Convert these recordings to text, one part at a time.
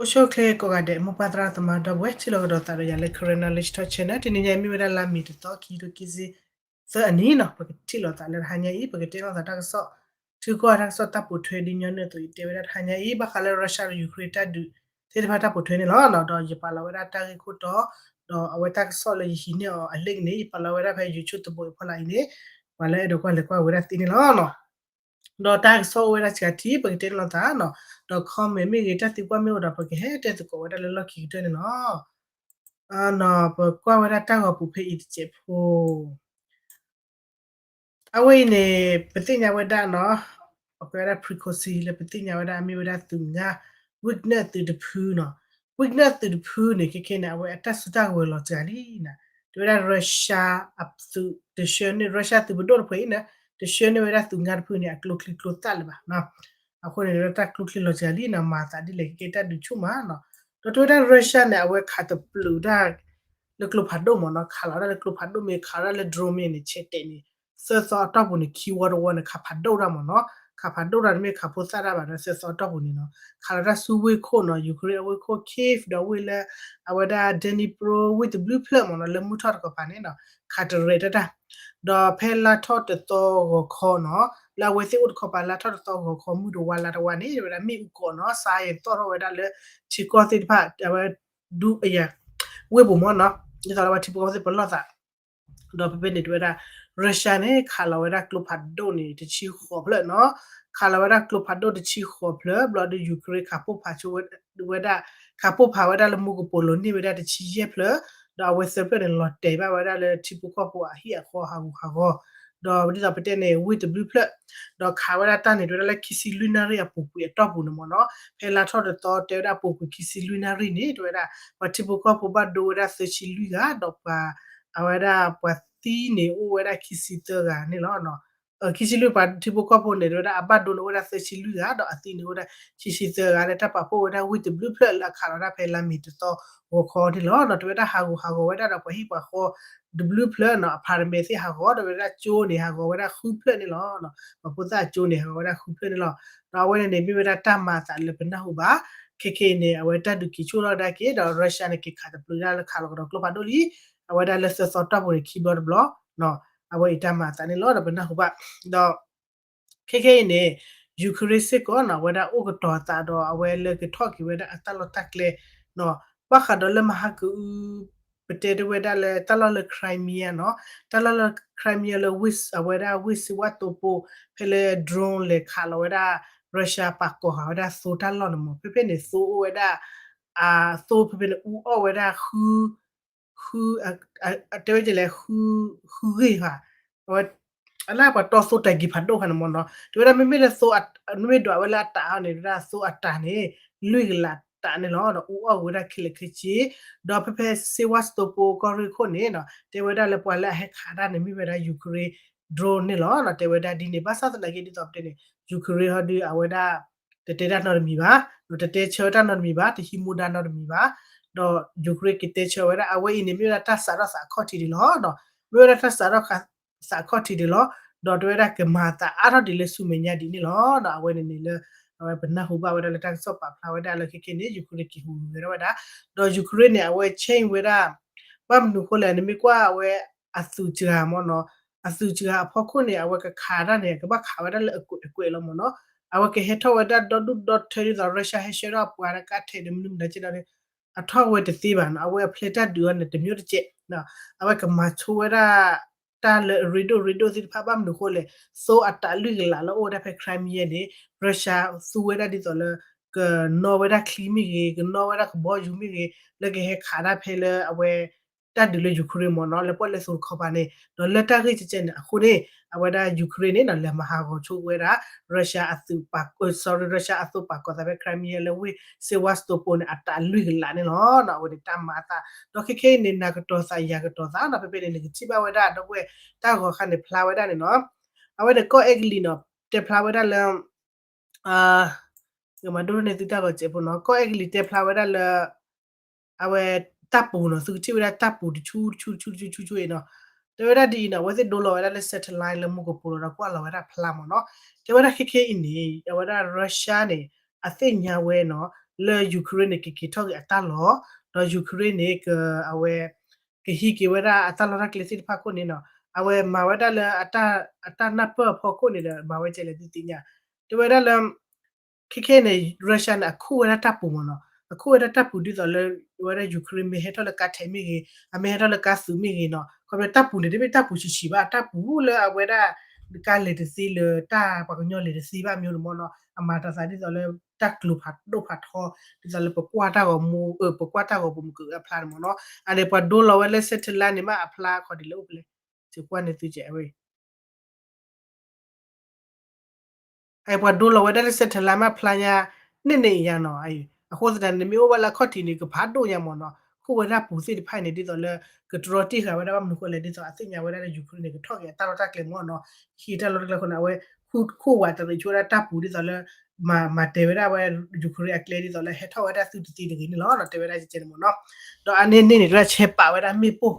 အိၣ်ဆူၣ်အိၣ်ချ့ကိးဂၤဒဲး မိၢ်ပၢ်သရၣ်သမါဒီပုၢ်ဝဲၢ် ထံၣ်လိာ်ကဒီးသးဒီးယၤလၢ Karen Knowledge Talk Channel တနံၤညါအံၤ မ့ၢ်ဝဲဒၣ်လါမ့ၤတသီ ခံကထိခံဆံသၢအနံၤနီၤ ပကထံၣ်လိာ်သးလၢတဟါညါအံၤ ပကတဲလိာ်သးတၢ်ကစီၣ် ထုကီၢ်တၢ်ကစီၣ်တၢ်ပိာ်ထွဲဒ်ညီနုၢ်အသိးအံၤ တဲဝဲဒၣ်တဟါညါအံၤ ဘၣ်ဃးလၢ Russia ဒီး Ukraine တၢ်ဒုးသ့ၣ်တဖၣ်တၢ်ပိာ်ထွဲန့ၣ်လီၤ. ဒီးယပာ်လီၤဝဲဒၣ်တၢ်ဂ့ၢ်ခိၣ်တီ ဒီးအဝဲတၢ်ကစီၣ်လၢယဟံးန့ၢ်အီၤအ link န့ၣ် ယပာ်လီၤဝဲဒၣ်ဖဲ YouTube တဘိအံၤဖီလာ်အံၤန့ၣ် ပှၤလၢအဲၣ်ဒိးကွၢ်လဲၤကွၢ်ဝဲဒၣ်သ့န့ၣ်လီၤ. ဒီးတၢ်ကစီၣ်အိၣ်ဝဲဒၣ်စှၤထံ ပကတဲန့ၣ်လိာ်သးနီၤ ဒီး comment မ့ၢ်ဂ့ၤ တၢ်သံကွၢ်မ့ၢ်အိၣ်ဒီး ပကဟဲတဲသကိးဝဲဒၣ်လၢလီၢ်ခံကတၢၢ်န့ၣ်လီၤ. ပကွၢ်ဝဲဒၣ်တၢ်ဂီၤပူၤဖဲအံၤတစဲးဖိ အဝဲအံၤန့ၣ် ပသ့ၣ်ညါဝဲဒၣ်နီၤ အကဲဝဲဒၣ် Prigozhin လၢပသ့ၣ်ညါဝဲဒၣ် မ့ၢ်ဝဲဒၣ်သုးငါ Wagner သုးတဖုနီၤ Wagner သုးတဖုန့ၣ် ခဲခဲန့ၣ် အဝဲအတၢ်စုတၢ်ကဝဲၤလီၤစှၤလံနီၤ တဲဝဲဒၣ် Russia အသုးတဆှၢန့ၢ် Russia သုးပဒိၣ်တဖုအံၤန့ၣ် တဆှၢန့ၢ်ဝဲဒၣ်သုးငါတဖုန့ၣ် အကျိချံကျိသၣ်လၢၤဘၣ်နီၤ အဃိန့ၣ် တၢ်ကျိချံလီၤစှၤလံနီၤ မၤသးဒ်လဲၣ် ကဲတၢ်ဒုးဆူၣ်မးနီၤ ဒီးတဲဝဲဒၣ် Russia န့ၣ် အဝဲခးတပျုာ်ဒၣ် လၢကျိဖးဒိၣ်မ့ၢ်နီၤ ခးလီၤဒၣ်လၢကျိဖးဒိၣ်မ့ၢ် ခးလီၤဒၣ်လၢ drone မ့ၢ်န့ၣ် ဆဲးတဲာ်န့ၣ် သၢသီအတီၢ်ပူၤန့ၣ် ခံဝီတဝီန့ၣ် ခးဖးဒိၣ်တၢ်မ့ၢ်နီၤ ခးဖးဒိၣ်တၢ်တမ့ၢ်ခးဖိသၣ်တၢ်ဘၣ်ဒီး သၢသီအတီၢ်ပူၤန့ၣ်နီၤ ခးလီၤတၢ်ဆူဝ့ၢ်ခိၣ်နီၤ Ukraine အဝ့ၢ်ခိၣ် Kyiv ဒီးဝ့ၢ်လၢ အဝဲဒၣ် Dnipro ဝ့ၢ်တဘျုးဖျၢၣ်မ့ၢ်နီၤ လၢမုၢ်ထီၣ်တကပၤန့ၣ်နီၤ ခးတရဲးတၢ်တၢ် ဒီးဖဲလါထီၣ်တသီဂီၤခီနီၤ လၢအဝဲသ့ၣ်အိၣ်တခီပၤ လါထီၣ်တသီဂီၤခီ မုၢ်တဝါလါတဝါန့ၣ် ဝဲဒၣ်မ့ၣ်အူကီးနီၤ စါယဲၤသီၣ်ထီၣ်ဝဲဒၣ်လၢ ထံကီၢ်သ့ၣ်တဖၣ် အဝဲ ဒူအယၤ ဝ့ၢ်ပူၤမ့ၢ်နီၤ ဒ်သိးလၢအဝဲထံဖိကီၢ်ဖိသ့ၣ်ပလီၢ်သး ဒီးဖဲဖဲန့ၣ် တဲဝဲဒၣ် Russia န့ၣ် ခးလီၤဝဲဒၣ်ကျိဖးဒိၣ်န့ၣ် တဆံဃိးဖျၢၣ်နီၤ ခးလီၤဝဲဒၣ်ကျိဖးဒိၣ်တဆံဃိးဖျၢၣ် ဘျီဒီး Ukraine ခးပိၢ်ဖးဆိဝဲဒၣ် ခးပိၢ်ဖးဝဲဒၣ်လၢမူကပိာ်လိၤန့ၢ်ဝဲဒၣ်တဆံယဲၢ်ဖျၢၣ် ဒီးအဝဲသၢဖျၢၣ်န့ၣ် လီၤတဲာ်ဘၣ်ဝဲဒၣ်လၢထံဖိကီၢ်ဖိအဟံၣ်အဃီဟးဂူာ်ဟးဂီၤ ဒီးဒ်သိးပတဲန့ၣ် ဝ့ၢ်တဘျုးဖျၢၣ် ဒီးခးဝဲဒၣ်တၢ်န့ၣ် တဲဝဲဒၣ်လၢခံဆံလွံၢ်နၣ်ရံၣ်အပူၤကွံာ်အတီၢ်ပူၤန့ၣ်မ့ၢ်နီၤ ဖဲလါထီၣ်တသီတဲဝဲဒၣ်အပူၤကွံာ်ခံဆံလွံၢ်နၣ်ရံၣ်န့ၣ် တဲဝဲဒၣ် ပှၤထံဖိကီၢ်ဖိဘၣ်ဒိဝဲဒၣ်သၢဆံလွံၢ်ဂၤ ဒီးပှၤ အဝဲဒၣ်ပှၤသံန့ၣ်အိၣ်ဝဲဒၣ်ခံဆံသၢဂၤန့ၣ်လီၤ. ခံဆံလွံၢ်ပှၤထံဖိကီၢ်ဖိန့ၣ် တဲဝဲဒၣ်အဘၣ်ဒိန့ၣ်အိၣ်ဝဲဒၣ်သၢဆံလွံၢ်ဂၤ ဒီးအသံန့ၣ်အိၣ်ဝဲဒၣ်ခံဆံသၢဂၤလၢတၢ်ပာ်ဖှိၣ်ဝဲဒၣ်ဝ့ၢ်တဘျုးဖျၢၣ်လၢအခးလီၤဒၣ်ဖဲလါမ့ၤတသီဂီၤခီန့ၣ်လီၤ. ဒီးတဲဝဲဒၣ်ဟးဂူာ်ဟးဂီၤဝဲဒၣ်ဒီးပှၤဟံၣ်ပှၤဃီ တဘျုးဖျၢၣ်နီၤ အ apartment သ့ၣ်ဟးဂီၤ ဒီးဝဲဒၣ်ကၠိန့ၣ် ဟးဂီၤဝဲဒၣ်ဃုဖျၢၣ်န့ၣ်လီၤ. ပှၤဖိသၣ်အကၠိန့ၣ် ဟးဂီၤဝဲဒၣ်ဃုဖျၢၣ်န့ၣ်လီၤ. ဒီးအဝဲန့ၣ်န့ၣ် မ့ၢ်ဝဲဒၣ်တၢ်မၤအသးလၢပနၢ်ဟူဘၣ် ခဲခဲအံၤန့ၣ် အဝဲတၢ်ဒုးက့ၤဆူၣ်ထီၣ်ကဒါက့ၤ ဒီး Russia န့ၣ် က့ၤခးတပျုာ်ဒၣ်လၢခးလီၤကဒီးကျိဖးဒိၣ်လံ အဝဲဒၣ်လၢသၢသီတီၢ်ပူၤန့ၣ် ခံဘျီတဘျီ အဝဲအံၤတၢ်မၤအသးန့ၣ်လီၤ ဒီးပနၢ်ဟူဘၣ် ဒီး ခဲခဲအံၤန့ၣ် Ukraine စ့ၢ်ကီးနီၤ အဝဲဒၣ်အိၣ်ကတီၤအသးဒီးအဝဲလၢကထီၣ်က့ၤဝဲဒၣ်အတၢ်လီၢ်တၢ်ကျဲနီၤ ဘၣ်ဃးဒီးလၢမဟါကအု ပတဲတဝဲဒၣ်လၢတၢ်လီၢ်လၢ Crimea နီၤ တၢ်လီၢ်လၢ Crimea လၢဝ့ၢ် အဝဲဒၣ်ဝ့ၢ်စ့ဝါတိပိ ဖဲလၢ drone လဲၤခးလီၤဝဲဒၣ် Russia ပာ်ကီၤဃာ်ဝဲဒၣ်သိတၢ်လီၢ်န့ၣ်မ့ၢ် ဖဲဖဲန့ၣ် သိအိၣ်ဝဲဒၣ် အသိဖဲဖဲန့ၣ် အူအီၣ်ဝဲဒၣ် ဃု တဲဝဲဒ်လဲၣ် ဃုဂ့ၢ်ဧါ အဝဲ အလၢပှၤတီသိတၢ်ဂ့ၤဖးဒိၣ်ခါန့ၣ်မ့ၢ်နီၤ တဲဝဲဒၣ်မ့မ့ၢ်လၢသိ မ့မ့ၢ်ဒွးဝဲလၢအတးအီၤန့ၣ် တဲဝဲဒၣ်သိအတးန့ၣ် လွံၢ်ကလးတးန့ၣ်လီၤ ဒီးအူအီၣ်ဝဲဒၣ်ခဲလၢာ်ခဲဆ့ ဒီးဖဲဖဲ Sevastopol ကီၢ်ရ့ၣ်ခိၣ်န့ၣ်နီၤ တဲဝဲဒၣ်လၢပှၤလၢအဟဲခးတၢ်န့ၣ် မ့ၢ်ဝဲဒၣ် Ukraine drone န့ၣ်လီၤ တဲဝဲဒၣ်ဒ်န့ၣ် ဘၣ်ဆၣ်သနာ်က့ဒ်သိးပတဲန့ၣ် Ukraine ဟီဒုးအဝဲဒၣ် တတဲတၢ်နီတမံၤဘၣ် တတဲဆၢတၢ်နီတမံၤဘၣ် တဟံးမူဒါနီတမံၤဘၣ် ဒီး Ukraine ကတဲဆၢဝဲဒၣ် အဝဲအံၤန့ၣ် မ့ၢ်ဝဲဒၣ်တၢ်စးထီၣ်သးခီၣ်ထံးဒံးလီၤ မ့ၢ်ဝဲဒၣ်တၢ်စးထီၣ်သးခီၣ်ထံးဒံးလီၤ ဒီးတဲဝဲဒၣ်ကမၤသးအါထီၣ်ဒံးလၢဆူမဲာ်ညါဒ်န့ၣ်လီၤ အဝဲန့ၣ်န့ၣ်လၢ အဝဲပနၢ်ဟူဘၣ်ဝဲဒၣ်လၢတၢ်ကစီၣ်ပာ်ဖျါဝဲဒၣ်လၢခဲခဲန့ၣ် Ukraine က့ၤဟူးဂဲၤထီၣ်ဝဲဒၣ် ဒီး Ukraine န့ၣ် အဝဲ change ဝဲဒၣ် ဘၣ်မနုၤအဃိလဲၣ် နမ့ၢ်ကွၢ်အဝဲ အသုးစှၤမ့ၢ်နီၤ အသုးစှၤအဖီခိၣ်န့ၣ် အဝဲကခးတၢ်န့ၣ် ကဘၣ်ခးဝဲဒၣ်လၢအကွဲးအကွဲးလီၤမ့ၢ်နီၤ အဝဲကဟဲထီၣ်ဝဲဒၣ်ဒီဒူၣ်ဒီထၢဒ်သိး Russia ဟဲဆှၢထီၣ်အပှၤတၢ်ကးထဲးဒီးမနုၤမနုၤကဲဒီး အထီၣ်ဝဲတသ့ဘၣ်နီၤ အဝဲအဖျဲၣ်တၢ်ဒုးအီၤန့ၣ် တမျိုးတကဲး အဝဲကမၤဆိဝဲဒၣ် တၢ်လၢအရ့ဒိၣ်ရ့ဒိၣ်သ့ၣ်တဖၣ် ဘၣ်မနုၤအဃိလဲၣ် သိအတးလွံၢ်ကလးလၢအိၣ်ဝဲဒၣ်ဖဲ Crimea န့ၣ် Russia သူဝဲဒၣ်ဒ်သိးလၢ ကနီၣ်ဝဲဒၣ်ချံမ့ၢ်ဂ့ၤ ကနီၣ်ဝဲဒၣ်ကဘီယူၤမ့ၢ်ဂ့ၤ လၢကဟဲခးတၢ်ဖဲလၢအဝဲ တၢ်ဒုးလၢ Ukraine မ့ၢ်နီၤ လၢပှၤလဲၤသိတခီပၤန့ၣ် ဒီးလၢတၢ်ဂ့ၢ်ကဲကဲန့ၣ် အဃိန့ၣ် အဝဲဒၣ် Ukraine န့ၣ်နီၤ လဲၤမၤဟးဂီၤဆိဝဲဒၣ် Russia အသုးပာ် sorry Russia အသုးပာ်ကီၤသးဖဲ Crimea လၢဝ့ၢ် Sevastopol န့ၣ် အတးလွံၢ်ကလးန့ၣ်လီၤ. အဝဲန့ၣ်တၢ်မၤအသး ဒီးခဲခဲအံၤန့ၣ် နၤကတီၤသးယၤကတီၤသးနီၤ ဖဲဖဲန့ၣ် နကထံၣ်ဘၣ်ဝဲဒၣ်ဒီပုၢ်ဝဲၢ် တၢ်ဂီၤခါန့ၣ်ဖျါဝဲဒၣ်န့ၣ်နီၤ အဝဲန့ၣ်ကီၢ်အဲကလံးနီၤ တဲဖျါဝဲဒၣ်လၢ မၤဒိၣ်န့ၢ်သုတၢ်ဂီၤစဲးဖိနီၤ ကီၢ်အဲကလံးတဲဖျါဝဲဒၣ်လၢ အဝဲတၢ်ပူၤနီၤ သုကထံၣ်ဝဲဒၣ်တၢ်ပူၤတဆူတဆူတဆူတဆူအံၤနီၤ တဲဝဲဒၣ်ဒ်အံၤနီၤ အဝဲသ့ၣ်ဒိလီၤဝဲဒၣ်လၢ satellite လၢမူကပိာ်လိၤဒီးကွၢ်လီၤဝဲဒၣ်ဖျါမ့ၢ်နီၤ တဲဝဲဒၣ်ခဲခဲအံၤန့ၣ် အဝဲဒၣ် Russia န့ၣ် အသ့ၣ်ညါဝဲနီၤ လၢ Ukraine န့ၣ် ကက့ၤထီၣ်က့ၤအတၢ်လီၢ်, ဒီး Ukraine န့ၣ် အဝဲ ကဟံးက့ၤဝဲဒၣ်အတၢ်လီၢ်တၢ်ကျဲသ့ၣ်တဖၣ်ခိၣ်န့ၣ်နီၤ, အဝဲမၤဝဲဒၣ်လၢ အတၢ်နၢ်ပၢၢ်အဖီခိၣ်န့ၣ်ဒီး မၤဝဲကဲလဲၣ်သုသ့ၣ်ညါ, တဲဝဲဒၣ်လၢ ခဲခဲန့ၣ် Russia န့ၣ် အခိၣ်ဝဲဒၣ်တၢ်ပူၤမ့ၢ်နီၤ, အခိၣ်ဝဲဒၣ်တၢ်ပူၤဒ်သိးလၢ ဝဲဒၣ် Ukraine မ့ၢ်ဟဲထီၣ်လၢကါထဲးမ့ၢ်ဂ့ၤ, အမ့ၢ်ဟဲထီၣ်လၢကါသုးမ့ၢ်ဂ့ၤနီၤ, ခီဖျိတၢ်ပူၤန့ၣ် တမ့ၢ်တၢ်ပူၤဆံးဆံးဘၣ်, တၢ်ပူၤလၢအဝဲဒၣ် ကါလဲၤတသ့လၢတၢ်ပှၤကညီလဲၤတသ့ဘၣ်မ့ၢ်န့ၣ်မ့ၢ်နီၤ, အမၤတၢ်သးဒ်သိးလၢ တၢ်ကျိၤဖးဒိၣ်ဖးထီ, ဒ်သိးလၢပကွၢ်တၢ်ဂီၤမူ ပကွၢ်တၢ်ဂီၤပူၤမုၢ်ကအၢအဖျါန့ၣ်မ့ၢ်နီၤ, အန့ၣ်ပှၤဒိလီၤဝဲလၢ satellite န့ၣ်မ့ၢ်အဖျါခီဒ်လဲၣ်အိၣ်ဖဲလဲၣ်, စ့ၢ်ကွၢ်န့ၣ်သုကဲဝဲ အပှၤဒိလီၤဝဲဒၣ်လၢ satellite မ့ၢ်ဖျါညါ န့ၣ်န့ၣ်အံၤညါနီၤ, အဃိသတးန့ၣ် မ့ၢ်အိၣ်ဝဲလၢအခီၣ်ထံးန့ၣ် ကဖးဒိၣ်ညါမ့ၢ်နီၤ, ခိၣ်ဝဲဒၣ်ပူၤသ့ၣ်တဖၣ်န့ၣ် ဒ်သိးလၢ ကတြီတ့ၢ်ဃာ်ဝဲဒၣ်ဘၣ်မနုၤဃိလဲၣ် ဒ်သိးအသ့ၣ်ညါဝဲဒၣ်လၢ Ukraine န့ၣ် ကထီၣ်က့ၤအတၢ်လီၢ်တၢ်ကျဲမ့ၢ်နီၤ, ဟံးတၢ်လီၢ်တၢ်ကျဲအဃိန့ၣ် အဝဲ ခိၣ်ဝးတရံးဆိဝဲဒၣ်တၢ်ပူၤဒ်သိးလၢ မၤ မၤတဲာ်ဝဲဒၣ်ဝဲ Ukraine အကျဲဒ်သိးလၢဟဲထီၣ်ဝဲဒၣ်သုတသ့တဂ့ၤန့ၣ်လီၤနီၤ, တဲဝဲဒၣ်ကဲန့ၣ်မ့ၢ်နီၤ, ဒီးအန့ၣ်န့ၣ်န့ၣ် တၢ်ဆဲးပာ်ဝဲဒၣ်မ့ၣ်ပိၢ်,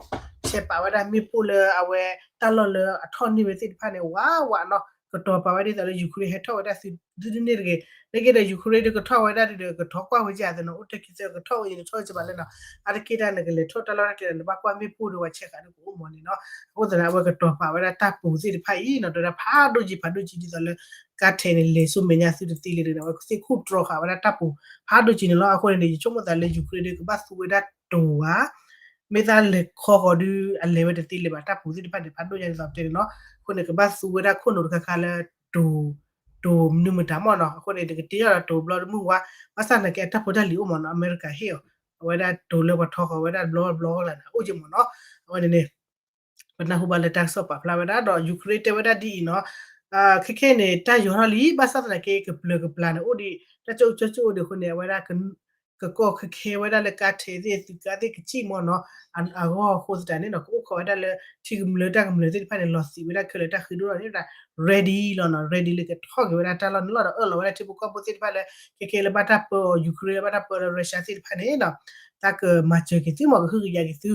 ဆဲးပာ်ဝဲဒၣ်မ့ၣ်ပိၢ်လၢအဝဲတၢ်လီၢ်လၢအထီၣ်န့ၢ်ဝဲသ့ၣ်တဖၣ်န့ၣ် ဝးဝးနီၤ, ကတီၤပာ်ဝဲဒ်သိးလၢ Ukraine ဟဲထီၣ်ဝဲဒၣ်သုတန့ၢ်တဂ့ၤ, နက့ဒီး Ukraine ဒုးကထီၣ်ဝဲဒၣ်ဒုးဒီး ကထီၣ်ကွၢ်ဝဲကသ့နီၤ, အိၣ်တ့ၢ်ခံသၢကထီၣ်ဝဲယံၤ နထီၣ်ဝဲကဘၣ်လဲၣ်နီၤ, အါတက့ၢ်တၢ်နကလဲၤထီၣ်တၢ်လီၢ်တၢ်ကျဲဒီး နဘၣ်ကွၢ်မ့ၣ်ပိၢ်ဒီးပှၤဆဲးဃာ်ဒီးကအိၣ်မ့ၢ်န့ၣ်နီၤ, အဃိသတးန့ၣ် အဝဲကတီၤပာ်ဝဲဒၣ်တၢ်ပူၤသ့ၣ်တဖၣ်အံၤနီၤ, တဲဝဲဒၣ်ဖးဒိၣ်ကံၤဖးဒိၣ်ကံၤဒ်သိးလၢ ကါထဲးန့ၣ် လဲၤဆူမဲာ်ညါသုတသ့လၢၤဒီး အဝဲသ့ၣ်ခိၣ်တြီဃာ်ဝဲဒၣ်တၢ်ပူၤ ဖးဒိၣ်ကံၤန့ၣ်လီၤ, အဃိန့ၣ်န့ၣ် ယဆိကမိၣ်သးလၢ Ukraine ဒုးကဘၣ်သူဝဲဒၣ်တိၤဧါ မ့ၢ်သးလဲၤခီဃီၤဒုး အလဲၤဝဲတသ့လၢၤဘၣ် တၢ်ပူၤသ့ၣ်တဖၣ်န့ၣ် ဖးဒိၣ်ညါဒ်သိးပတဲန့ၣ်နီၤ, အဃိန့ၣ် ကဘၣ်သူဝဲဒၣ်ခိၣ်နူာ်တခါခါလၢ တိၤ တိၤမနုၤမတၤမ့ၢ်နီၤ, အဃိန့ၣ် တကတ့ၢ်ယီၣ်ဒီးတိၤဘျီတမုၢ်ဝါ, ဘၣ်ဆၣ်သနာ်က့ အတၢ်ဖိတၢ်လံၤအိၣ်မ့ၢ်နီၤ, အမဲရကၤဟ့ၣ်အီၤ အဝဲဒၣ်တိၤလၢပှၤထီဃီၤဝဲဒၣ်ဘျီဘျီလၢ်န့ၣ် အိၣ်က့မ့ၢ်နီၤ, အဝဲန့ၣ်န့ၣ် ပနၢ်ဟူဘၣ်လၢတၢ်ကစီၣ်ပာ်ဖျါဝဲဒၣ်ဒီး Ukraine တဲဝဲဒၣ်ဒ်အံၤနီၤ, ခဲခဲန့ၣ် တၢ်ယီၤထီၣ်လံ ဘၣ်ဆၣ်သနာ်က့ ကပျၢၤကပျၢၤန့ၣ်အိၣ်ဒံး တၢ်ကၠိကၠိကၠိအိၣ်ဒံးအဃိန့ၣ် အဝဲဒၣ် ကကီၢ်ခဲခဲဝဲဒၣ်လၢကါထဲးသ့ၣ် သုးကါသ့ၣ်ကစံၣ်မ့ၢ်နီၤ, အဂီၢ်အဃိသတးန့ၣ်နီၤ ကအိၣ်ခိးဝဲဒၣ်လၢ ထံကမျၢၢ်တၢ်ကမျၢၢ်သ့ၣ်တဖၣ်န့ၣ် လီၤသံးဝဲဒၣ်ခဲလၢာ် တၢ်ဃ့ဒိၣ်ထီၣ်န့ၣ် ready လီၤနီၤ, ready လၢကထီၣ်က့ၤဝဲဒၣ်တၢ်လီၢ်န့ၣ်လီၤဒီး အၢၣ်လီၤဝဲဒၣ်ထံဖိကီၢ်ဖိသ့ၣ်တဖၣ်လၢ ခဲခဲလၢဘၣ်တၢ်ပၢအီၤ Ukraine လၢဘၣ်တၢ်ပၢလၢ Russia သ့ၣ်တဖၣ်န့ၣ်နီၤ တၢ်ကမၤစၢၤက့ၤသုမ့ၢ် ကဟုကယာ်က့ၤသု,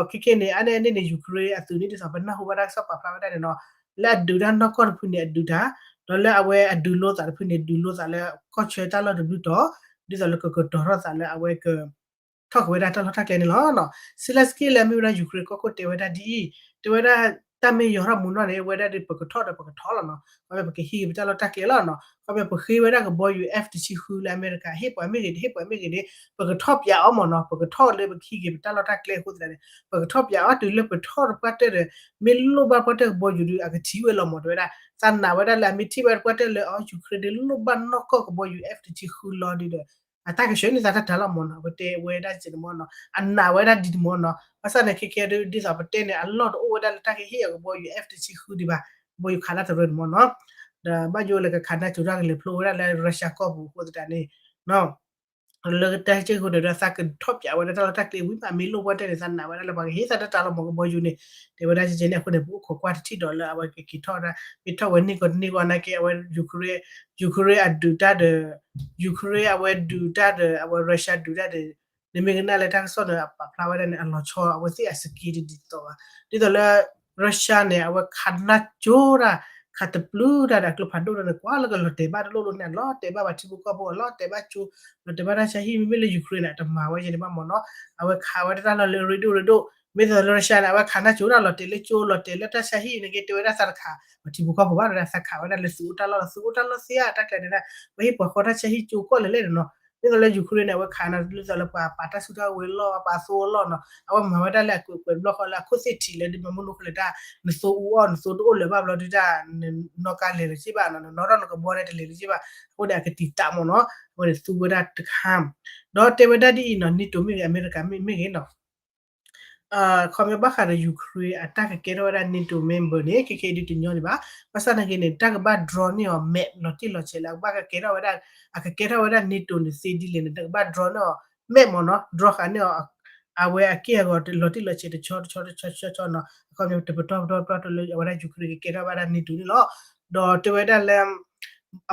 ဒီးခဲခဲန့ၣ် အါန့ၢ်အန့ၣ်န့ၣ် Ukraine အသုးန့ၣ်ဒ်သိးပနၢ်ဟူဘၣ်တၢ်ကစီၣ်ပာ်ဖျါဝဲဒၣ်န့ၣ်နီၤ, လၢအဒုးတၢ်နီၢ်ကီၢ်တဖုန့ၣ်အဒုးတၢ်, ဒီးလၢအဝဲအဒုးလိသးတဖုန့ၣ် ဒုးလိသးလၢကီၢ်ဆၢတၢ်လီၢ်တဘျုးတီၤ, ဒ်သိးလၢကကတီၤထီၣ်သးလၢအဝဲက ထီၣ်က့ၤဝဲဒၣ်တၢ်လီၢ်တၢ်ကျဲန့ၣ်လီၤ. Zelenskyy လၢအမ့ၢ်ဝဲဒၣ် Ukraine ကီၢ်ခိၣ်တဲဝဲဒၣ်ဒ်အံၤ, တဲဝဲဒၣ်တၢ်မ့ၢ်ယီၤထီၣ်မူနီၢ်န့ၣ် ဝဲဒၣ်ဒီးပကထီၣ်ဒီးပကထီၣ်လီၤနီၤ, ခီဖျိပကဟံးက့ၤပတၢ်လီၢ်တၢ်ကျဲလီၤနီၤ, ခီဖျိပဃ့ဝဲဒၣ်ကဘီယူၤ F တဆံဃုလၢအမဲရကၤ ဟ့ၣ်ပှၤမ့ၢ်ဂ့ၤ တဟ့ၣ်ပှၤမ့ၢ်ဂ့ၤန့ၣ် ပကထီၣ်ပၠးအီၤမ့ၢ်နီၤ, ပကထီၣ်လၢပကဟံးက့ၤပတၢ်လီၢ်တၢ်ကျဲအဃိသတးန့ၣ် ပကထီၣ်ပၠးအီၤ တုၤလၢပထီၣ်တပှၢ်တၢၢ်ဒီး မ့ၢ်လိၣ်ဘၣ်ပှၢ်တၢၢ်ကဘီယူၤဒီး အကထံၣ်ဝဲလီၤမ့ၢ် တဲဝဲဒၣ်, သးနာ်ဝဲဒၣ်လၢအမ့ၢ်ထံၣ်ဘၣ်တပှၢ်တၢၢ်လၢအီၤ Ukraine ဒုးလိၣ်ဘၣ်နီၢ်ကီၢ်ကဘီယူၤ F တဆံဃုလီၤဒုးဒီး အတၢ်ကဆှၢန့ၢ်သးတၢ်တၢ်လီၤမ့ၢ်နီၤ, ပတဲဝဲဒၣ်ကဲန့ၣ်မ့ၢ်နီၤ, အနာ်ဝဲဒၣ်ဒ်န့ၣ်မ့ၢ်နီၤ, ဘၣ်ဆၣ်န့ၣ် ခဲခဲဒုး ဒ်သိးပတဲန့ၣ် အလီၢ်တအိၣ်ဝဲဒၣ်လၢတၢ်ကဟ့ၣ်အီၤကဘီယူၤ F တဆံဃုဒံးဘၣ်, ကဘီယူၤခးတၢ်တရၢန့ၣ်မ့ၢ်နီၤ, ဒီးဘၣ်ယိၣ်လၢကခးနၢ်ကၠိတၢ်ကလဲၤဖျိဝဲဒၣ်လၢ Russia ကီၢ်ပူၤအဃိသတးန့ၣ် လၢတၢ်ကဲဃိန့ၣ်ဒီး သးကထီၣ်ပၠးဝဲဒၣ်တၢ်လီၢ်တၢ်ကျဲဝံၤမး မ့ၢ်လိၣ်ပှၢ်တၢၢ်န့ၣ် သးနာ်ဝဲဒၣ်လၢပှၤကဟ့ၣ်သးတၢ်တၢ်လီၤမ့ၢ်ကဘီယူၤန့ၣ်, တဲဝဲဒၣ်ကဲန့ၣ်အဃိန့ၣ် ပအိၣ်ခိးကွၢ်တထံၣ်ဒီးလၢအဝဲကက့ၤထီၣ်ဝဲဒၣ် မ့ၢ်ထီၣ်ဝဲန့ၢ်ကီးတန့ၢ်ကီးနာ်က့ အဝဲ Ukraine, Ukraine အဒုးတၢ်ဒီး Ukraine အဝဲဒုးတၢ်ဒီး အဝဲ Russia ဒုးတၢ်ဒီး နမ့ၢ်ကနၣ်လၢတၢ်ကစီၣ်န့ၣ် အပာ်ဖျါဝဲဒၣ်န့ၣ် အလီၤဆီအဝဲသ့ၣ်အစက့တဒ်သိးဘၣ်, ဒ်သိးလၢ Russia န့ၣ် အဝဲခးနၢ်ကၠိတၢ် ခးတပျုၤတၢ်ဒီးအကျိဖးဒိၣ်တၢ်န့ၣ် ကွၢ်လၢကလီၤတဲာ်ဘၣ်တလိၣ်လိၣ်န့ၣ် လီၤတဲာ်ဘၣ်ပှၤထံဖိကီၢ်ဖိ လီၤတဲာ်ဘၣ်ကၠိ လီၤတဲာ်ဘၣ်တၢ်ဆါဟံၣ် မ့မ့ၢ်လၢ Ukraine န့ၣ် တမၤဝဲယဲန့ၣ်ဘၣ်မ့ၢ်နီၤ, အဝဲခးဝဲဒၣ်တၢ်လီၢ်လၢအရ့ဒိၣ်ရ့ဒိၣ် မ့ၢ်သိးလၢ Russia န့ၣ် အဝဲခးနၢ်ကၠိတၢ် လီၤတဲာ်လၢကၠိ လီၤတဲာ်လၢတၢ်ဆါဟံၣ်န့ၣ်က့ တဲဝဲဒၣ်သးတခး ပှၤထံဖိကီၢ်ဖိဘၣ်ဒီး သးခးဝဲဒၣ်လၢသုးအိၣ်တၢ်လီၢ်လီၤ သုးအိၣ်တၢ်လီၢ်သ့ဧါ တၢ်ကျဲန့ၣ်ဒၣ် ပှၤဟ့ၣ်ပှၤဃီတၢ်ဆါဟံၣ်ကၠိကီၢ်လဲၣ်လဲၣ်န့ၣ်နီၤ, မ့ၢ်သိးလၢ Ukraine န့ၣ် အဝဲခးနၢ်ဒ်သိးလၢပှၤပာ်တၢ်စုတၢ်ဝဲၤလီၢ် ပာ်သိအလီၢ်နီၤ, အဝဲမၤဝဲဒၣ်လၢအကွဲးကွဲးဘျီဃီလၢအခိၣ်သ့ၣ်ထံးလၢဒ်မၤမုၢ်နုာ်ဃီလၢတၢ် နသိအူအီၣ် နသိတအိၣ်လၢၤဘၣ်ဘျီဒုးတၢ် နနီၢ်ကါလဲၤလၢၤစ့ၢ်ဘၣ်နီၤ, နနီၣ်ထီၣ်နကဘီန့ၣ်တလဲၤလၢၤစ့ၢ်ဘၣ်, အဃိန့ၣ် အကတံာ်တာ်မ့ၢ်နီၤ, အဃိန့ၣ်သူဝဲဒၣ်တခါ ဒီးတဲဝဲဒၣ်ဒ်အံၤနီၤ NATO မ့ၢ်ဂ့ၤ အမဲရကၤမ့ၢ်ဂ့ၤနီၤ ခီပညီဘၣ်ဃးဒီး Ukraine အတၢ်ကကဲထီၣ်ဝဲဒၣ် NATO member န့ၣ် ခဲခဲအံၤဒုးတညီဒံးဘၣ်, ဘၣ်ဆၣ်သနာ်က့န့ၣ် တၢ်ကဘၣ် draw န့ၢ်အီၤ map လီၤတံၢ်လီၤဆဲးလၢအကဘၣ်ကကဲထီၣ်ဝဲဒၣ် အကကဲထီၣ်ဝဲဒၣ် NATO န့ၣ်သ့ဒ်လဲၣ်န့ၣ် တကဘၣ် draw န့ၢ်အီၤ map မ့ၢ်နီၤ, draw ဃာ်န့ၢ်အီၤ အဝဲအက့ၢ်အဂီၤလီၤတံၢ်လီၤဆဲးတဆီတဆီတဆီတဆီနီၤ, အခီပညီတပတီၢ်ပတီၢ်ပတီၢ်လၢအဝဲဒၣ် Ukraine ကကဲထီၣ်ဝဲဒၣ် NATO န့ၣ်လီၤ. ဒီးတဲဝဲဒၣ်လၢ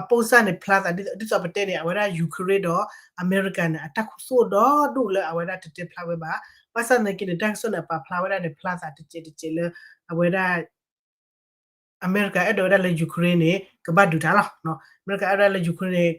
အပိၢ်စၢ်န့ၣ်ဖျါသးဒ်သိးပတဲန့ၣ် အဝဲဒၣ် Ukraine ဒီး အမဲရကၤန့ၣ် အတၢ်ခူသူၣ်ဒီဒူၣ်လၢအဝဲဒၣ်တတဲဖျါဝဲဘၣ်. ဘၣ်ဆၣ်သနာ်က့န့ၣ် တၢ်ကစီၣ်န့ၣ် အပာ်ဖျါဝဲဒၣ်န့ၣ် ဖျါသးတစဲးတစဲးလၢ အဝဲဒၣ် အမဲရကၤအဲၣ်ဒိးဝဲဒၣ်လၢ Ukraine န့ၣ် ကဘၣ်ဒုးတၢ်လီၤ. အမဲရကၤအဲၣ်ဒိးဝဲဒၣ်လၢ Ukraine န့ၣ်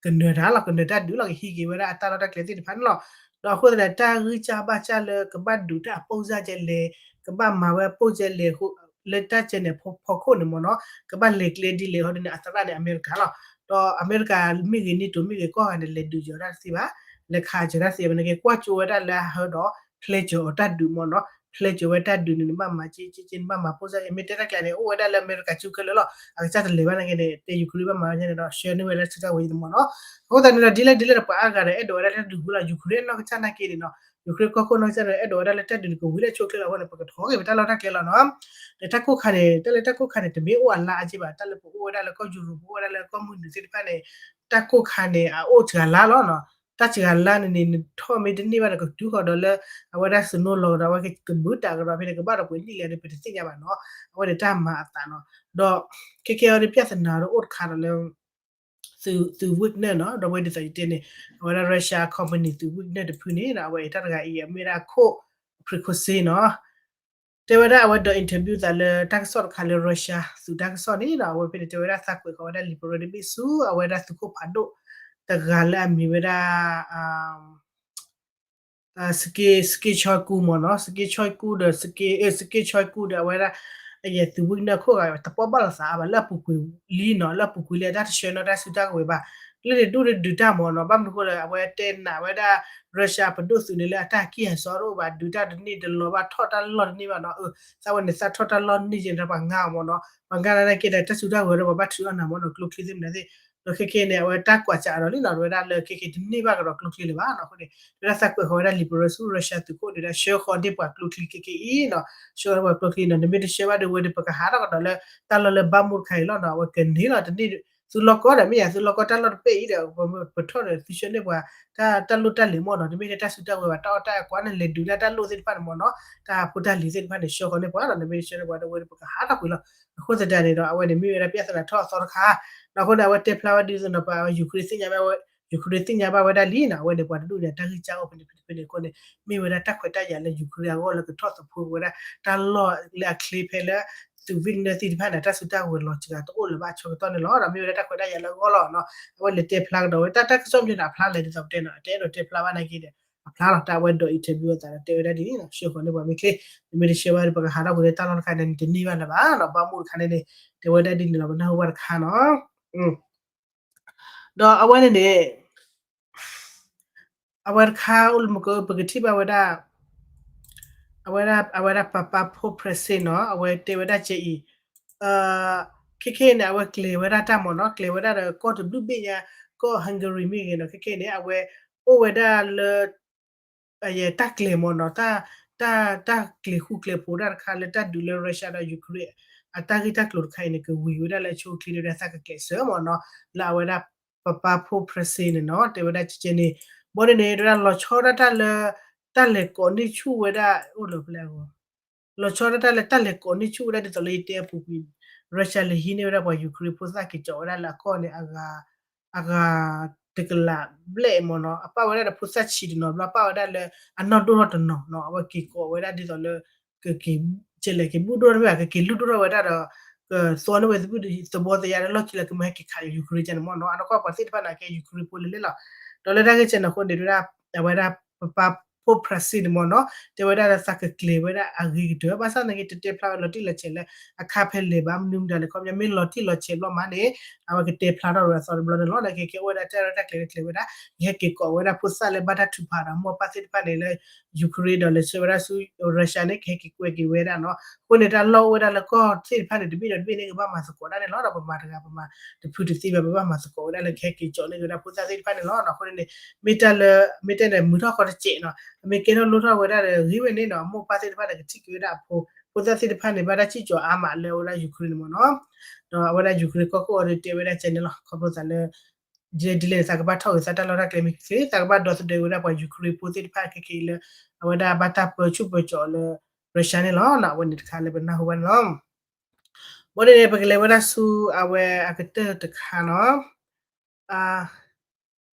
ကနၢၤတၢ်လီၤ, ကနၢၤတၢ်ဒုးလီၤ, ကဟံးက့ၤဝဲဒၣ်အတၢ်လီၢ်တၢ်ကျဲသ့ၣ်တဖၣ်န့ၣ်လီၤ. ဒီးအဃိသတးန့ၣ် တၢ်ဂံၢ်စၢ်ဘၣ်စၢ်လၢကဘၣ်ဒုးတၢ်အပိၢ်စၢ်ကဲလဲၣ်, ကဘၣ်မၤဝဲအပိၢ်ကဲလဲၣ် လၢတၢ်ကဲန့ၣ်ဖီခိၣ်န့ၣ်မ့ၢ်နီၤ, ကဘၣ်လဲၤကျဲဒ်လဲၣ်ဟီဒ်န့ၣ် အသရၣ်န့ၣ် အမဲရကၤလီၤ. ဒီးအမဲရကၤမ့ၢ်ဂ့ၤ NATO မ့ၢ်ဂ့ၤ ကီၢ်ဂၤန့ၣ် လဲၤဒုးယီၤတၢ်တသ့ဘၣ်, လဲၤခးစၢၤတၢ်တသ့ဘၣ်, နကကွၢ်ကၠိဝဲဒၣ်လၢအဟၢဒီး ဖျဲကၢၤအီၤတၢ်ဒုးမ့ၢ်နီၤ, ဖျဲကၢၤဝဲတၢ်ဒုးန့ၣ် နဘၣ်မၤက့က့က့ နဘၣ်မၤပိၢ်စၢ်ကဲ မ့ၢ်တဲတၢ်ကျဲန့ၣ် အိၣ်ဝဲဒၣ်လၢအမဲရကၤစုခဲလၢာ်လီၤ, အကစၢ်တလဲၤဘၣ်နာ်က့န့ၣ် တဲ Ukraine ဘၣ်မၤဝဲန့ၣ်ဒီး ဆှၢန့ၢ်ဝဲလၢစုတၢ်ဝဲအံၤန့ၣ်မ့ၢ်နီၤ. အဃိသတးန့ၣ်ဒီး ဒ်လဲၣ်ဒ်လဲၣ်ဒီး ပှၤအါဂၤဒီး အဲၣ်ဒိးဝဲဒၣ်လၢတၢ်ဒုးဝံၤလီၤ, Ukraine အနီၢ်ကစၢ်နာ်က့န့ၣ်နီၤ, Ukraine ကီၢ်ခိၣ်နီၢ်ကစၢ်ဒီး အဲၣ်ဒိးဝဲဒၣ်လၢတၢ်ဒုးန့ၣ် ကဝံၤလၢအဆိအချ့လီၤအဃိန့ၣ် ပကထီၣ်က့ၤပတၢ်လီၢ်တၢ်ကျဲလီၤနီၤ. ဒီးတၢ်ကိၢ်ခါန့ၣ် တၢ်လၢတၢ်ကိၢ်ခါန့ၣ် တမ့ၢ်အိၣ်အလါအါက့ဘၣ်, တၢ်လၢပအိၣ်ဝဲဒၣ်လၢကီၢ်ယူရိၤ ပအိၣ်ဝဲဒၣ်လၢကီၢ်မုၢ်နုာ်သ့ၣ်တဖၣ်န့ၣ် တၢ်ကိၢ်ခါန့ၣ် အအိၣ်စှၤလါလီၤနီၤ. တၢ်စှၤလါန့ၣ်န့ၣ် နထီၣ်မ့ၢ်တန့ၢ်ဘၣ်ဒီး ကတုၤဃီၤဒီးလၢ အဝဲဒၣ် snow လီၤကဒီး အဝဲကဘုးတၢ်ကဒီးဖဲန့ၣ် ကဘၣ်ဒီးပှဲၤနံၣ်လဲၣ်ဒီး ပတသ့ၣ်ညါဘၣ်နီၤ. အဝဲန့ၣ်တၢ်မၤအသးနီၤ. ဒီးခဲကဲအံၤဒီး ပြဿနာဒီးအိၣ်တခါဒီးလၢ သုး Wagner နီၤ, ဒီးဝဲဒ်သိးယတဲန့ၣ် အဝဲဒၣ် Russia company သုး Wagner တဖုန့ၣ်ဒီး အဝဲအံၤတၢ်တဂၤအံၤ အမ့ၢ်ဝဲဒၣ်ခိၣ် Prigozhin နီၤ, တဲဝဲဒၣ်အဝဲဒိး interview သးလၢတၢ်ကစီၣ်တခါလၢ Russia သုးတၢ်ကစီၣ်န့ၣ်ဒီး အဝဲဖဲန့ၣ် တဲဝဲဒၣ်သးကွဲးဃီၤဝဲဒၣ် လံာ်ပရၢတဘ့ၣ်ဆူ အဝဲဒၣ်သုးခိၣ်ဖးဒိၣ်တဂၤလၢအမံၤဝဲဒၣ် စက့ စက့ Shoigu မ့ၢ်နီၤ, စက့ Shoigu ဒီး စက့ စက့ Shoigu ဒီးအဝဲဒၣ် အယဲၢ်သုး Wagner ခိၣ်ဂၤ တပီၢ်ဘၣ်လိာ်သးအါဘၣ် လၢအပူၤကွံာ်လံနီၤ, လၢအပူၤကွံာ်လံအတၢ်တဆှၢနီၣ်တၢ်စုတၢ်ကဝဲၤဘၣ်, လၢန့ၣ်ဒူၣ်ဒုးတၢ်မ့ၢ်နီၤ, ဘၣ်မနုၤဃိလၢ အဝဲတဲနၤဝဲဒၣ် Russia ပဒိၣ်သုးန့ၣ်လၢအတၢ်ကံၢ်အစီတအိၣ်ဘၣ်, ဒုးတၢ်တန့ၢ်တလီၤဘၣ် ထီၣ်တၢ်လီၢ်တန့ၢ်ဘၣ်နီၤ, အသးဝဲန့ၣ် သးထီၣ်တၢ်လီၢ်န့ၢ်ကဲန့ၣ်ပှၤငါအီၤမ့ၢ်နီၤ, ပှၤငါနာ်က့ဒီး တၢ်စုတၢ်ကဝဲၤဒီးပှၤဘၣ်ထုးအီၣ်နၤမ့ၢ်နီၤ, ကျိချံသ့ၣ်မနုၤသ့ၣ်, ဒီးခဲကဲန့ၣ် အဝဲတၢ်ကွၢ်စးအီၤဒီးလံနီၤ, ဝဲဒၣ်လၢခဲကဲတန့ၢ်ဘၣ်ကဒီးကျိချံလၢၤဘၣ်နီၤ, အဃိန့ၣ် ဝဲဒၣ်သးကွဲးဃီၤဝဲဒၣ် လံာ်ပရၢဆူ Russia သုးခိၣ်န့ၣ်ဒီး ဆှၢဃီၤန့ၢ်ပှၤကျိချံခဲကဲအံၤနီၤ, ဆှၢဃီၤန့ၢ်ပှၤကျိချံနီၤ, နမ့ၢ်တဆှၢဘၣ်ဒီးဝဲဒီး ပကဟးထီၣ်ကဒီးလၢ တၢ်လီၢ်လၢ Bakhmut တခါအံၤလီၤနီၤ, အဝဲကန့ၢ်လီၤ တန့ၢ် သုးလီၢ်ကီၢ်ဒီး မ့ၢ်ယၤသုးလီၢ်ကီၢ်တၢ်လီၢ်တပဲအံၤဒီး ပထီၣ်ဒီးသုဆှၢန့ၢ်ပှၤ တၢ် တၢ်လိၣ်တၢ်လဲၤမ့ၢ်နီၤ, တမ့ၢ်ထဲတၢ်စုတၢ်ဝဲၤဘၣ် တၢ်အီၣ်တၢ်အီကွၢ်န့ၣ် လဲၤဒုးဒၣ်တၢ်လိၣ်သ့ၣ်တဖၣ်န့ၣ်မ့ၢ်နီၤ, တၢ်ဖိတၢ်လံၤသ့ၣ်တဖၣ်န့ၣ် ဆှၢဃီၤန့ၢ်ပှၤနီၤ, နမ့ၢ်တဆှၢန့ၢ်ပှၤဒီး ဝဲဒီးပကဟးထီၣ်ကွံာ်လီၤ. အဃိသတးန့ၣ်ဒီး အဝဲန့ၣ်မ့ၢ်ဝဲဒၣ် ပြဿနာ ထီၣ်အသီတခါ, ဒီးအဃိန့ၣ် အဝဲတဲဖျါဝဲဒ်သိးဒီး ပှၤ Ukraine သ့ၣ်ညါဘၣ်ဝဲ Ukraine သ့ၣ်ညါဘၣ်ဝဲဒၣ်လံနီၤ, အဝဲန့ၣ် ပှၤတဒူၣ်န့ၣ် တၢ်ဂံၢ်စၢ်အိၣ်ဖဲန့ၣ်ဖဲန့ၣ်အဃိန့ၣ် မ့ၢ်ဝဲဒၣ်တၢ်ခွဲးတၢ်ယာ်လၢ Ukraine အဂီၢ်လၢကထီၣ်သဖှိဝဲဒၣ် တၢ်လီၢ်လၢအချ့ဖဲလၢ သုး Wagner သ့ၣ်တဖၣ်န့ၣ် တၢ်စုတၢ်ဝဲၤလီၤစှၤတအိၣ်လၢၤဘၣ်အဆၢကတီၢ်န့ၣ်လီၤ. ဒီးမ့ၢ်ဝဲဒၣ်တၢ်ခွဲးတၢ်ယာ်လၢအဂီၢ်လီၤနီၤ, အဝဲလဲၤတဲဖျါကဒီးဝဲ တၢ် တၢ်ကစီၣ်မ့ၢ်န့ၣ် အဖျါလဲၣ်ဒ်သိးပတဲနီၤ, အတအဲၣ်ဒိးတဲဖျါဘၣ်နာ်က့ဒီး အဖျါလီၤ, တၢ်အဝဲဒိး interview အသးဒီးတဲဝဲဒၣ်ဒ်န့ၣ်နီၤ, ဆှၢဃီၤန့ၢ်ပှၤမ့ၢ်ချ့, နမ့ၢ်တဆှၢဘၣ်ဒီး ပကဟးထီၣ်ကွံာ်လၢတၢ်လီၢ်တခါန့ၣ် နတန့ၢ်ဘၣ်လၢၤဘၣ်နီၤ, Bakhmut တခါန့ၣ်န့ၣ် တဲဝဲဒၣ်ဒ်န့ၣ်လီၤ, ပနၢ်ဟူဘၣ်တခါနီၤ. ဒီးအဝဲန့ၣ်န့ၣ် အဝဲတခါအိၣ်လၢမက ပကထံၣ်ဘၣ်ဝဲဒၣ် အဝဲဒၣ် အဝဲဒၣ် Papa Pope Francis နီၤ, အဝဲတဲဝဲဒၣ်ကဲအံၤ, ခဲခဲအံၤန့ၣ် အဝဲကျဲၤဝဲဒၣ်တၢ်မ့ၢ်နီၤ, ကျဲၤဝဲဒၣ်ဒီးကီၢ်တဘျုးဘ့ၣ်ညါ ကီၢ် Hungary မ့ၢ်ဂ့ၤနီၤ, ခဲခဲအံၤန့ၣ် အဝဲအိၣ်ဝဲဒၣ်လၢ တၢ်ကျဲၤမ့ၢ်နီၤ, တၢ် တၢ်ကျဲၤဃူကျဲၤဖိးတၢ်တခါလၢတၢ်ဒုးလၢ Russia ဒီး Ukraine အတၢ်ဂ့ၢ်တၢ်ကျိၤတခါအံၤန့ၣ် ကဝံၤဝဲဒၣ်လၢအဆိအချ့ဒီး ဝဲဒၣ်သးကကျဲးစၢးမ့ၢ်နီၤ, လၢအဝဲဒၣ် Papa Pope Francis န့ၣ်နီၤ, တဲဝဲဒၣ်ကဲန့ၣ်, ဘီန့ၣ်န့ၣ် တဲဝဲဒၣ်လီၤဆီဒၣ်တၢ်လၢ တၢ်လဲၤကိးန့ၢ်ဆူၣ်ဝဲဒၣ် အိၣ်လၢဖဲလဲၣ်အဂီၢ် လီၤဆီဒၣ်တၢ်လၢတၢ်လဲၤကိးန့ၢ်ဆူၣ်ဝဲဒၣ်ဒ်သိးလၢယတဲအပူၤကွံာ် Russia လဲၤဟံးန့ၢ်ဝဲဒၣ်ပှၤ Ukraine ဖိသၣ်က့ၤကၠီးဝဲဒၣ်လၢအကီၢ်န့ၣ် အဂၤ အဂၤတကလးဘျဲၣ်မ့ၢ်နီၤ, အပာ်ဝဲဒၣ်ဒီးဖိသၣ်ဆံးတနီၤဘျီ ပာ်ဝဲဒၣ်လၢအနီၢ်ဒိၣ်ထီၣ်တနီၤနီၤ, အဝဲက့ၤကိးဝဲဒၣ်ဒ်သိးလၢ ကက့ၤ ကလဲၤက့ၤဘူၣ်ဒိၣ်ထီၣ်တမ့ၢ်ဘၣ် ကက့ၤလုၢ်ဒိၣ်ထီၣ်ဝဲဒၣ်ဒီး ကသွီန့ၢ်ဝဲသဘံၣ်သဘီသယါလၢလီၢ်ခံလၢကမ့ၢ်ဟဲက့ၤခး Ukraine ကန့ၣ်မ့ၢ်နီၤ, အနီၢ်ကီၢ်ပှၤသ့ၣ်တဖၣ်န့ၣ်ကဲ Ukraine ဖိလဲၣ်လဲၣ်လီၤ, ဒီးလၢတၢ်ဂ့ၢ်ကဲန့ၣ်အဃိန့ၣ် ဝဲဒၣ် အဝဲဒၣ် Papa Pope Francis န့ၣ်မ့ၢ်နီၤ, တဲဝဲဒၣ်လၢသးကကျဲၤဝဲဒၣ်အဂ့ၤကတၢၢ် ဘၣ်ဆၣ်သနာ်က့ တတဲဖျါဝဲလီၤတံၢ်လီၤဆဲးလၢ အခါဖဲလဲၣ်ဘၣ် မနုၤမတၤလဲၣ် ခီပညီမ့ၢ်လီၤတံၢ်လီၤဆဲးဘျီမးန့ၣ် အဝဲကတဲဖျါထီၣ်ဝဲအသီတဘျီန့ၣ်လီၤ, နကဲကဲအိၣ်ဝဲဒၣ်တၢ်ရဲၣ်တၢ်ကျဲၤတကျဲၤဝဲဒၣ် ကဟဲက့ၤကိးဝဲဒၣ်ဖိသၣ်လၢဘၣ်တၢ်ထုးဖးဒီးမိၢ်ပၢ်သ့ၣ်တဖၣ်န့ၣ်လၢ Ukraine ဒီးလဲၤဆှၢဝဲဒၣ်ဆူ Russia န့ၣ် ကဟဲက့ၤကွဲက့ၤဝဲဒၣ်နီၤ, အဃိန့ၣ် တၢ်လီၢ်အိၣ်ဝဲဒၣ်လၢကီၢ်သ့ၣ်တဖၣ်န့ၣ် တဘ့ၣ်ဒီးတဘ့ၣ်န့ၣ် ကဘၣ်မၤသကိးဒၣ်န့ၣ်လီၤ, ဒီးပမၤတဂၤပမၤတဖုတသ့ဘၣ် ပဘၣ်မၤသကိးဝဲဒၣ်လၢကဟဲက့ၤကၠီးန့ၢ်က့ၤဝဲဒၣ်ဖိသၣ်သ့ၣ်တဖၣ်န့ၣ်လီၤ, အဃိန့ၣ် မ့ၢ်တၢ်လၢ မ့ၢ်တၢ်န့ၣ် မုာ်ထီၣ်ဃီတစဲးနီၤ, ပမ့ၢ်ကဲထီၣ်လိၣ်ထီၣ်ဝဲဒၣ်ဒီး ဂ့ၤဝဲန့ၣ်နီၤ အမိၢ်ပၢ်သ့ၣ်တဖၣ်ဒီးကထံၣ်က့ၤဝဲဒၣ်အဖိ, ဖိသၣ်သ့ၣ်တဖၣ်န့ၣ် ဘၣ်တၢ်စံၣ်ကၠီၤအါမးလၢအဝဲဒၣ် Ukraine န့ၣ်မ့ၢ်နီၤ, ဒီးအဝဲဒၣ် Ukraine ကီၢ်ခိၣ်အီၤဒီးတဲဝဲဒၣ်ကဲန့ၣ်လီၤ, ခီဖျိသးလၢ ဒ်လဲၣ်ဒ်လဲၣ်န့ၣ် သးကဘၣ်ထီၣ်ဂ့ၤသးတၢ်လီၢ်တၢ်ကျဲမ့ၢ်ဂ့ၤ သးကဘၣ်ဒီသဒၢဝဲဒၣ်ပှၤ Ukraine ဖိသ့ၣ်တဖၣ်ခဲက့ၤလၢ အဝဲဒၣ်ဘၣ်တၢ်ပၢဆူၣ်ပၢစိးလၢ Russia န့ၣ်လီၤ, အဝဲန့ၣ်တခါလၢပနၢ်ဟူဘၣ်န့ၣ်လီၤ, ဘၣ်န့ၣ်န့ၣ် ပကလဲၤဝဲဒၣ်ဆူအဝဲအကတၢၢ်တခါနီၤ,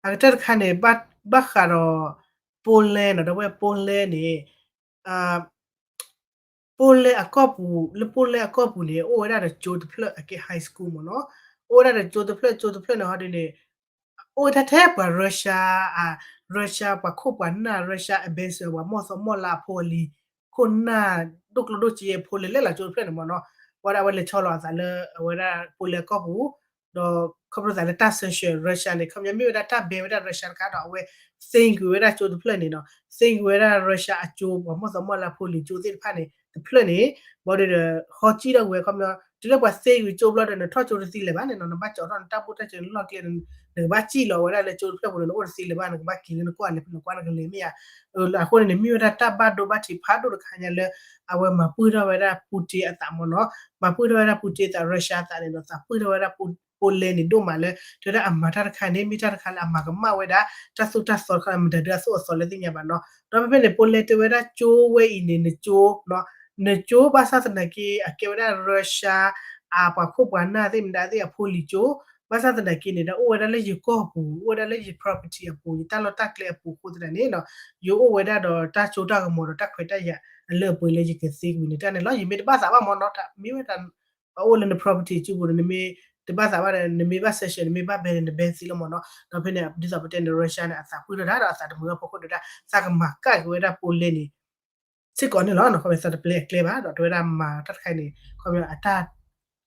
အကတၢၢ်တခါန့ၣ် ဘၣ်ဃးဒီး Poland နီၤ, ဒီးဝဲ Poland န့ၣ် Poland အကီၢ်ပူၤ လၢ Poland အကီၢ်ပူၤန့ၣ် အိၣ်ဝဲဒၣ်ဒီးကၠိတဖျၢၣ်အကဲ high school မ့ၢ်နီၤ, အိၣ်ဝဲဒၣ်ဒီးကၠိတဖျၢၣ် ကၠိတဖျၢၣ်န့ၣ်ဟီဒ်န့ၣ် အိၣ်ဝဲဒၣ်ထဲပှၤ Russia အ Russia ပှၤခိၣ်ပှၤနၢ် Russia ambassador ပှၤမီၢ်သီမီၢ်လၤအဖိအလံၤ ခိၣ်နၢ်ဒိၣ်ကျိၣ်ဒိၣ်စ့အဖိလဲၤလဲၣ်လီၤကၠိတဖျၢၣ်န့ၣ်မ့ၢ်နီၤ, ဝဲဒၣ်အဝဲလဲၤဆီလီၤအသးလၢအဝဲဒၣ် Poland ကီၢ်ပူၤ ဒီးခီဖျိသးလၢတၢ် sanction Russia န့ၣ် ခီပညီမ့ၢ်ဝဲဒၣ်တၢ်ဘဲဝဲဒၣ် Russia တခါဒီး အဝဲ သ့ကွံာ်ဝဲဒၣ်ကၠိတဖျၢၣ်န့ၣ်နီၤ, သ့ကွံာ်ဝဲဒၣ် Russia အကၠိ ပှၤမီၢ်သီမီၢ်လၤဖိလံၤကၠိသ့ၣ်တဖၣ်န့ၣ် တဖျၢၣ်န့ၣ်, ဘၣ်ဒီး ဟီကံၣ်ထီၣ်ဝဲခီပညီ တုၤလၢပှၤသ့ကွံာ်ကၠိဘျီဒီး နထီၣ်ကၠိတသ့လၢၤဘၣ်န့ၣ်နီၤ, နဘၣ်ကၠီထီၣ်နတၢ်ဘိၣ်တၢ်စၢၤနလီၢ်ကျဲ နကဘၣ်စံၣ်လီၤဝဲဒၣ်လၢကၠိတဖျၢၣ်ပူၤန့ၣ် နအိၣ်တသ့လၢၤဘၣ်, နကဘၣ်က့ၤလၢနကွၢ်လဲၤဖဲနကွၢ်နကလဲၤမ့ၢ်ဧါ. အဃိန့ၣ်န့ၣ် မ့ၢ်ဝဲဒၣ်တၢ်ဘၣ်ဒိဘၣ်ထံးဖးဒိၣ်တခါညါလၢ အဝဲမၤပှၢ်ထီၣ်ဝဲဒၣ် Putin အသးမ့ၢ်နီၤ, မၤပှၢ်ထီၣ်ဝဲဒၣ် Putin အသး Russia အသးန့ၣ်ဒီး သးပှၢ်ထီၣ်ဝဲဒၣ် Poland န့ၣ်ဒိၣ်မးလၢ တဲဝဲဒၣ်အမၤတၢ်တခါန့ၣ် မ့ၢ်တၢ်တခါလၢအမၤကမၣ်ဝဲဒၣ် တၢ်သိၣ်တၢ်သီတခါလၢမတၤဒုအသိၣ်အသီလၢသ့ၣ်ညါဘၣ်နီၤ. ဒီးဖဲဖဲန့ၣ် Poland တဲဝဲဒၣ်ကၠိဝဲအံၤန့ၣ် နကၠိ နကၠိဘၣ်ဆၣ်သနာ်က့ အကဲဝဲဒၣ် Russia အပှၤခိၣ်ပှၤနၢ်သ့ၣ်မတၤသ့ၣ်အဖိလံၤကၠိ, ဘၣ်ဆၣ်သနာ်က့န့ၣ်ဒီး အိၣ်ဝဲဒၣ်လၢယကီၢ်ပူၤ, အိၣ်ဝဲဒၣ်လၢယ property အပူၤ, ယတၢ်လီၢ်တၢ်ကျဲအပူၤအဃိသတးန့ၣ်ဒီး ယအိၣ်ဝဲဒၣ်ဒီးတၢ်စိတၢ်ကမီၤဒီးတၢ်ခွဲးတၢ်ယာ်အလၢအပှဲၤလၢယကသ့ကွံာ်န့ၣ်တၢ်န့ၣ်လီၤ. ယမ့ၢ်တဘၣ်သးဘၣ်မ့ၢ်နီၤ, မ့ၢ်ဝဲဒၣ် အအိၣ်လၢန property စုပူၤန့ၣ် နမ့ၢ်တဘၣ်သးဘၣ်ဒီး နမ့ၢ်ဘၣ် sanction နမ့ၢ်ဘၣ်ဘဲန့ၣ် နဘဲသ့လီၤမ့ၢ်နီၤ. ဒီးဖဲန့ၣ် ဒ်သိးပတဲန့ၣ် Russia န့ၣ် အသးပှၢ်ထီၣ်တၢ်ဒီးအသးတမုာ်ဘၣ်ဖီခိၣ်ဒီး သးကမၤကၣ်က့ၤဝဲဒၣ် Poland န့ၣ် စ့ၢ်ကီးန့ၣ်လီၤ. ခီဖျိသးတပျဲအကျဲဘၣ်ဒီး တဲဝဲဒၣ်မၤတၢ်တခါအံၤန့ၣ် ခီဖျိအတၢ်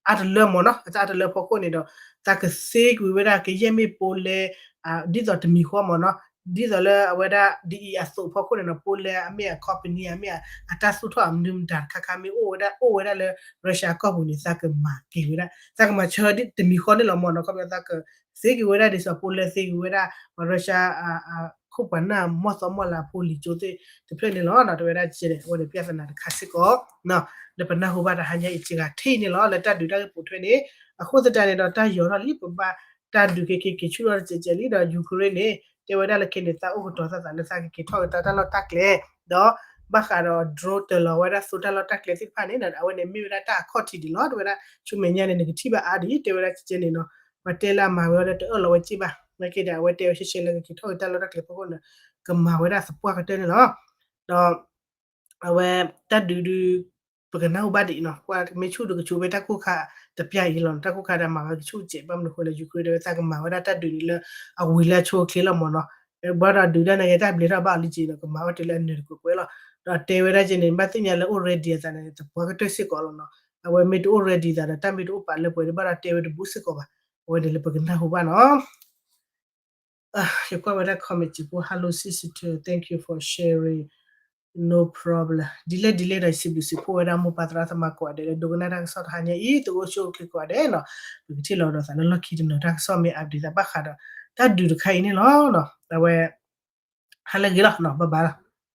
အါတလၢမ့ၢ်နီၤ, အတၢ်အါတလၢဖီခိၣ်န့ၣ်ဒီး သးကသ့ကွံာ်ဝဲဒၣ်ကယဲၢ်မ့ၢ် Poland ဒ်သိးတမံၤဃီမ့ၢ်နီၤ, ဒ်သိးလၢအဝဲဒၣ်ဒ်အံၤအသိးဖီခိၣ်န့ၣ်ဒီး Poland အမ့ၢ်အ company အမ့ၢ်အတၢ်သူၣ်ထီၣ်အမနုၤမတၤတခါခါမ့ၢ်အိၣ်ဝဲဒၣ် အိၣ်ဝဲဒၣ်လၢ Russia ကီၢ်ပူၤန့ၣ် သးကမၤက့ၤဝဲဒၣ်, သးကမၤဆၢတမံၤဃီန့ၣ်လီၤမ့ၢ်နီၤ. ခီဖျိသးကသ့ကွံာ်ဝဲဒၣ်ဒ်သိး Poland သ့ကွံာ်ဝဲဒၣ် Russia ခိၣ်ပှၤနၢ်မီၢ်သီမီၢ်လၤအဖိလံၤကၠိသ့ၣ်တဖျၢၣ်န့ၣ်လီၤ. တဲဝဲဒၣ်ကဲန့ၣ် အဝဲန့ၣ် ပြဿနာ တခါစ့ၢ်ကီး လၢပနၢ်ဟူဘၣ်တဟါညါအံၤစ့ၢ်ကီးထံၣ်န့ၣ်လီၤ လၢတၢ်ဒုးတၢ်ဂ့ၢ်ပိာ်ထွဲန့ၣ်. အဃိသတးန့ၣ်ဒီး တၢ်ယီၤထီၣ်လံ ပဘၣ်တၢ်ဒုးက့ၤက့ၤ က့ၤဆူၣ်ထီၣ်တစဲးစဲးလံဒီး Ukraine န့ၣ် တဲဝဲဒၣ်လၢခဲန့ၣ် သးအိၣ်ကတီၤသးသးလၢသးကက့ၤထီၣ်က့ၤတၢ်လီၢ်တၢ်ကျဲ ဒီးဘၣ်ဃးဒီး drone တၢၤလီၤဝဲဒၣ်သိတၢ်လီၢ်တၢ်ကျဲသ့ၣ်တဖၣ်န့ၣ် အဝဲန့ၣ်မ့ၢ်ဝဲဒၣ်တၢ်အခီၣ်ထံးဒံးလီၤ. တဲဝဲဒၣ် ဆူမဲာ်ညါန့ၣ် နကထံၣ်ဘၣ်အါဒံး တဲဝဲဒၣ်ကဲန့ၣ်နီၤ. ပှၤတဲလၢအမၤဝဲဒီးတအၢၣ်လီၤဝဲစ့ၢ်ဘၣ် နာ်က့ဒီး အဝဲတဲဝဲရှဲရှဲလၢကက့ၤထီၣ်က့ၤတၢ်လီၢ်တၢ်ကျဲဖီခိၣ်န့ၣ် ကမၤဝဲဒၣ်သပှၢ်ကတၢၢ်န့ၣ်လီၤ. ဒီး အဝဲတၢ်ဒုးဒုး ပကနၢ်ဟူဘၣ်ဒ်အံၤနီၤ, ကွၢ်မ့ၢ်ဆူၣ်ဒီးကဆူၣ်ဖဲတၢ်ကိၢ်ခါတပျၢ်အံၤလီၤ. တၢ်ကိၢ်ခါဒီးမၤဝဲကဆူၣ်စဲး ဘၣ်မနုၤအဃိလဲၣ် Ukraine တဲဝဲသးကမၤဝဲဒၣ်တၢ်ဒုးန့ၣ်လၢအဝံၤလၢအဆိအချ့လီၤမ့ၢ်နီၤ. ဘၣ်ဒီးဒုးဒၣ်နာ်က့ တၢ်ဘျဲးထီၣ်ဘၣ်အီၤလံက့ၤဒီး ကမၤဝဲတုၤလၢအနၢၤတကွဲးကွဲးလီၤ. ဒီးတဲဝဲဒၣ်ကဲန့ၣ် ဘၣ်သ့ၣ်ညါလၢအိၣ် ready အသးန့ၣ် သပှၢ်ကတၢၢ်စ့ၢ်ကီးလီၤနီၤ. အဝဲမ့ၢ်တအိၣ် ready သးဒီး တၢ်မ့ၢ်တအိၣ်ပာ်လၢပှဲၤဒီး ဘၣ်ဒီးတဲဝဲတဘူၣ်စ့ၢ်ကီးဘၣ်. အဝဲန့ၣ်လၢပကနၢ်ဟူဘၣ်နီၤ. ယကွၢ်ဝဲဒၣ် comment စံးဖိ Hello sister, thank you for sharing, no problem. ဒ်လဲၣ်ဒ်လဲၣ်ဒီး စံးဘျုးစံးဖှိၣ်ဝဲဒၣ်မိၢ်ပၢ်သရၣ်သမါကိးဂၤဒဲးလၢဒိကနၣ်တၢ်ကစီၣ်တဟါညါအံၤ သုအိၣ်ဆူၣ်အိၣ်ချ့ကိးဂၤဒဲးနီၤ. ပကထံၣ်လိာ်ကဒီးသးလၢလီၢ်ခံတနၤ တၢ်ကစီၣ်မ့ၢ် update သးဘၣ်ဃးဒီး တၢ်ဒုးတခါအံၤန့ၣ်လီၤ. အဝဲ ဟါလၢအဂ့ၤလီၤနီၤ, bye bye လီၤ.